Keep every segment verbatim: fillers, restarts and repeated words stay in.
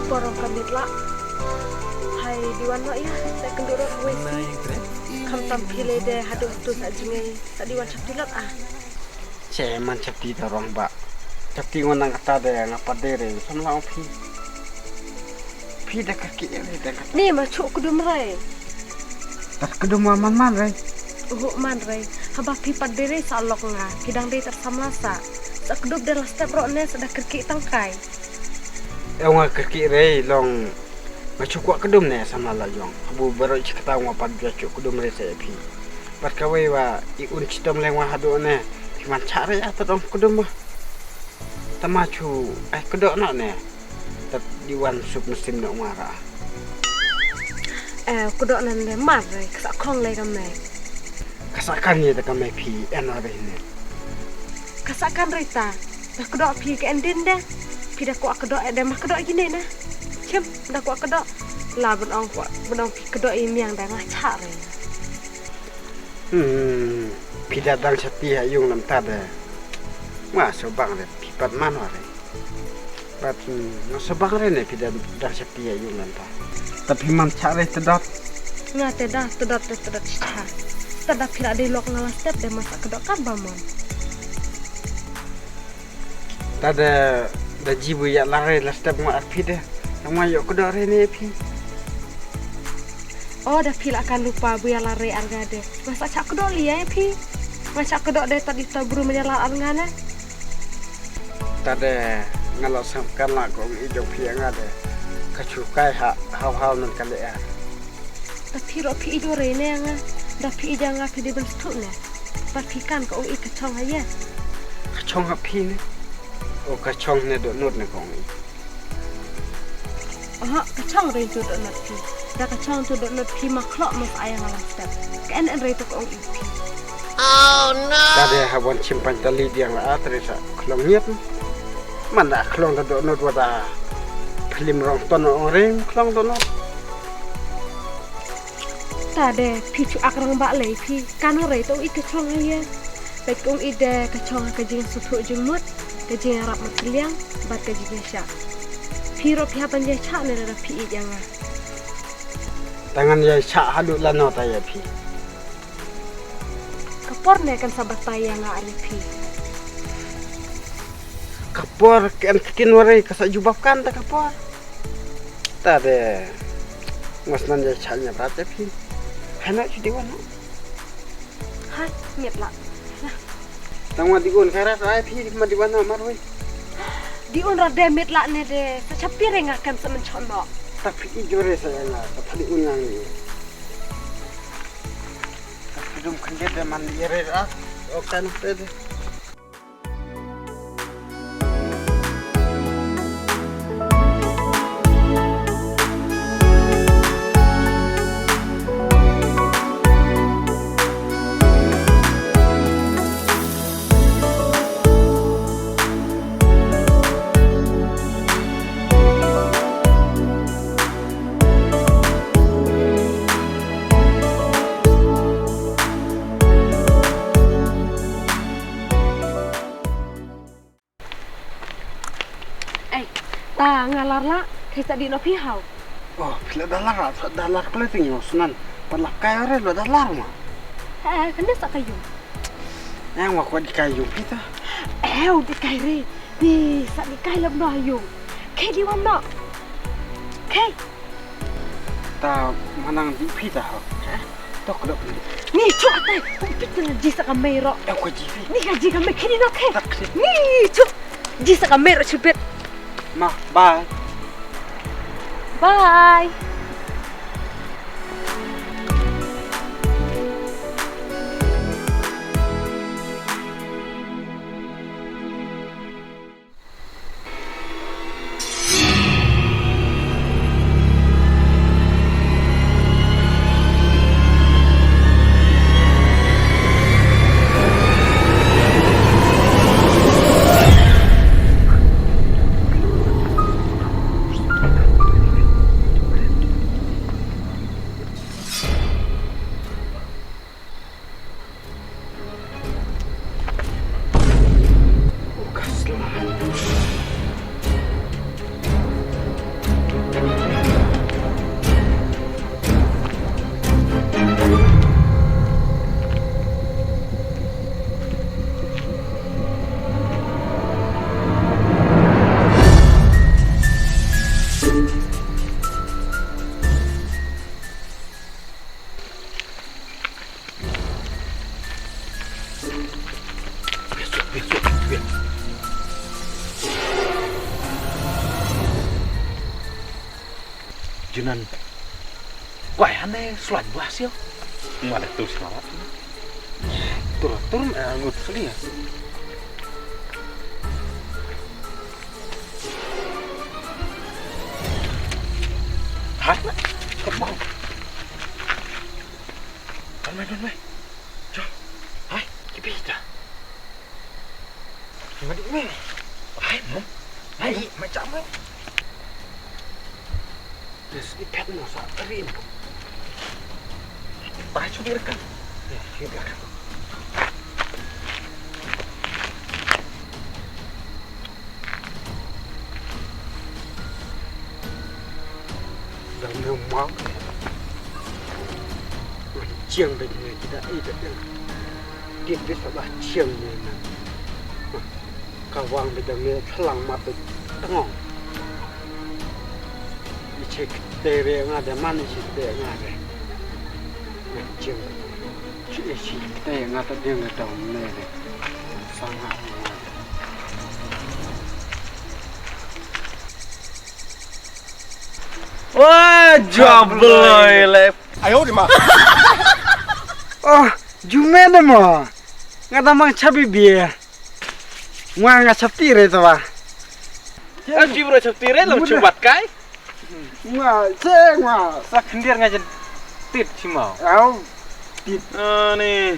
Por ong ka miet lah. Hai, dei wan noh ïa, sa kynduh ruh kawei sngi. Khamtam phi lei de haduh tu sa jingei, sa dei wan shapti lut ah. Che man shapti ta rong ba. Shapti ngon nang kata de nga pat de re, samla ong phi. Phi da kyrkieh re da kata. Ni ma shu kdum re. Tat kdum ma man man re. Uhu man re. Haba phi pat de re sa lok nga. Phi dang dei tat samla sa. Sa kdum de la step ruh ne sa da kyrkieh tang kai. Ïa nga kyrkieh re long nga shu kwah kdum ne samla la jong. Habu baroh shi kata nga pat jua shu kdum re sa ïa phi. Bad kawei wa i un chitom leng wa haduh ne. Phi man chah re ïa tat ong kdum ma. Tama chu ai kdoh noh ne. Tat di wan sup mynsiem noh nga ra. Eh, kdoh nan de mar re, ka sa khong lei ka me. Ka sa kan ye ta ka me phi en wa re ne. Ka sa kan re ta. Ta kdoh phi ka en din de. Phi da kwah kdoh eh de ma kdoh kine na. Chim da kwah kdoh. La ban ong kwah, ban ong phi kdoh i miang da nga chah re. Hmm, phi da dang shati ha yung lam ta de. Nga so bang de phi pat man wa re. Pat, hmm, nga so bang re ne phi da dang shati ha yung lam ta. Ta phi man chah re te dot. Nga te da te dot te dot sha. Ta da phi la dei lok nga la step de ma sa kdoh kat ba mon. Ta da, da ji bu ïa la re la step nga ar phi de. Nga ïoh kdoh re ne phi. Oh, da phi la kan lupa bu ïa la re ar nga de. Nga sa chah kdoh li ïa phi. Nga chah kdoh de ta di ta bru ma ïa la ar nga ne. Ta de nga la sam kan la ko i jong phi nga de. Ka chu kai ha, hau hau nan ka le ar. Ta phi ro phi i jo re ne nga. Da phi i ja nga phi di ben stu ne. Ta phi kan ka ong i ka chong ha ye. Ka chong ha phi ne. O ka chong ne do not ne ka ong i. Aha, ka chong re tu do not phi. Da ka chong tu do not phi ma khlok ma sa ai nga la step. Ka en en re tu ka ong i phi. Oh no. Ta de ha wan chim pan ta li diang la atre sa khlong ngiat. Man da khlong da do not wa da. Phlim rong ton ong re khlong do not. Ta de phi chu ak rang ba lei phi kan re to i ka chong ha ye. Pet kong i de ka chong ka jing suthu jing mut ka jing rap mat kliang bat ka jing sha. Phi ro phi hapan ye cha ne da phi i ya nga. Tangan ye cha halu la no ta ye phi. Ka por ne kan sa batai ya nga ari phi. Ka por kan kin ware ka sa jubab kan ta ka por. Ta de ngas nan ya cha nya brat ya phi. Hana chu di wan. Hai, miet lah. Tang wa di un kara rai phi ma di wan mar wei. Di un ra de miet lah ne de. Sa chapi re nga kan sa men chon no. Ta phi i jore sa ya nga. Ta phi di un ngang ni. Ta phi dum khande de man di re ra. O kan pe de. Ei, ta nga lar la, kei sa di no phi hau. Oh, phi la da lar, da lar kle ting yo snan. Pat la kai ore lo da lar ma. Eh, kan sa kai yung. Yang wa kwa di kai yung phi ta. Eh, di kai re. Di sa di kai lam no yung. Kei di wan no. Kei. Ta manang di phi ta ha. Tok dok ni. Ni chok tai. Phi ta ji sa ka mei ro. Ka ji phi. Ni ka ji ka mei kini no ke. Ni chok ji sa ka mei ro chupit. Ma, bye. Bye. Biar, biar, biar. Jinan. Kwai hane slot bah sio. Ngwa da tu selawat. Tur, tur, eh, ngut sini ya. Hai, kebang. Don mai, don mai. Jo. Hai, kipi ta. Ngadih me. Hai, Mom. Hai, macam me. Terus ikat mo sa rin. Pai cuba rekam. Ya, cuba rekam. Dang nang mau. Chiang dei ne kita eh dei. Dia bisa bah chiang ne na. Ka wang dei dang ne thlang mat dei tengong. I chek te re nga de man i chek te nga de. Chiang. Chi i chek te nga ta ding ne dang ne de. Sang ha. Wah, jua beloi le. Ayo di ma. Oh, jume de mo. Nga ta mang chabi bia. Nga nga chap ti re ta ba. Aji bro chap ti re lam chubat kai. Nga che nga. Sa khendir nga jen tit chimau. Au. Tit. Ani.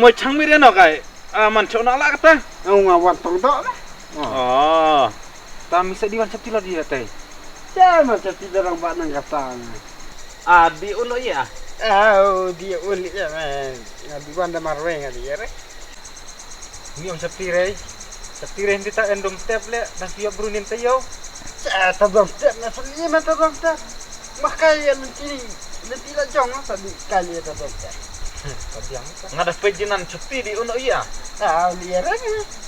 Mo chang mi re no kai. Ah, man chok nak lak kata. Oh, nga wan tong dok lah. Oh. Ta mi sa di wan chap ti lo di la tai. Cha man chap ti lo rang ba nang kata. Ah, di un lo iya. Oh, di un lo iya man. Nga di wan da marwei nga di ya re. Ni om chap ti re. Chap ti re hindi ta endom tep le dan siap brunin tayo. Cha ta dom tep na sali man ta dom tep. Makai ya lenti lenti la jong sa di kai ya ta dom tep. Nga da pejin nan chap ti di un lo iya. Ah, liya re.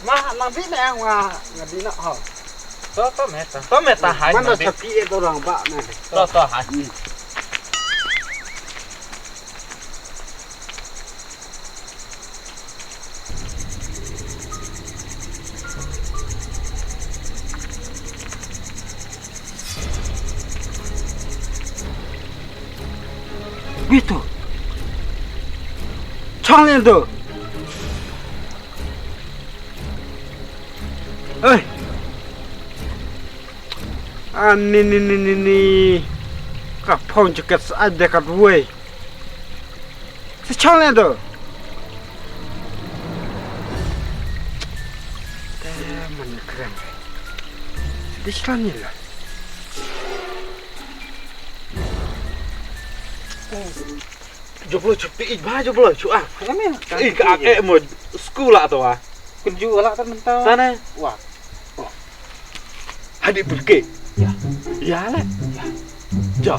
Ma nang bi me nga nga bi na ho. To to meta. To meta hai. Mana chap ti e to rang ba me. To to hai. Bitu. Chang lien tu. Ei. Ani ni ni ni ni. Ka phong jaket sa ai de ka wei. Sa chong le do. Te man krem. Di chong ni la. Jublo chupi ij ba jublo chu ah. Ih ka ak eh mo school la to ah. Kun ju la ta mentau. Sana. Wah. Hadi pergi. Ya. Ya le. Ya. Jo.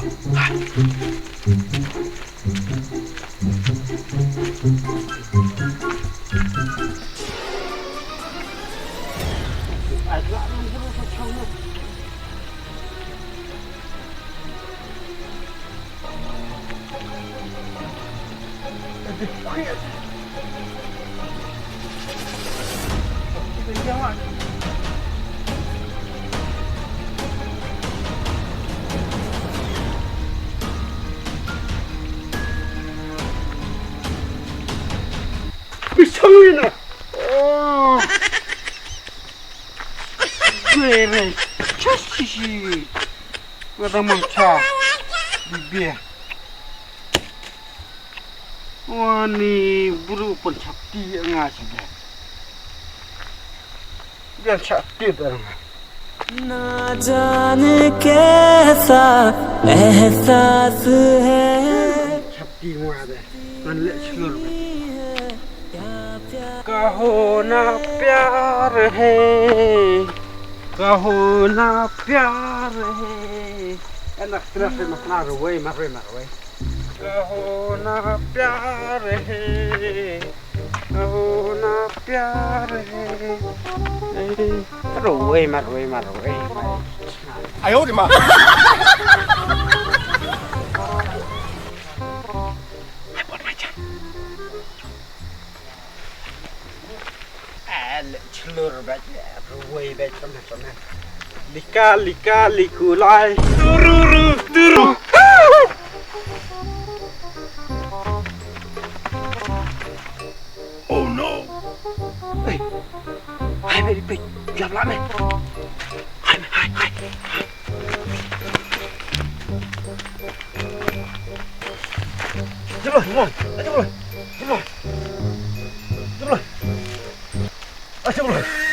Bisang ina. Oh. Bere. Chasishi. Wada mangcha. Bibia. Wani bru pun chapti nga sida. Biar chapti dah. Na jane kaisa ehsaas hai. Chapti nga deh. Ngan leh chlur. Kaho na pyar hai. Kaho na pyar hai. Enak terus mas marwei marwei marwei. Kaho na pyar hai, kaho na pyar hai. Marwei, marwei, marwei. Ayo di ma. Hai, buat macam. Chlur bad ruwei bad, tram na, tram na. Lika, lika, liku lai. Turu, ru, turu. Oh no. Hey. Hai, meri pik. Jap lah, meh. Hai, hai, hai. Jap lah, jap lah. Jap lah. Jap lah. Jap lah. Ah, jap lah.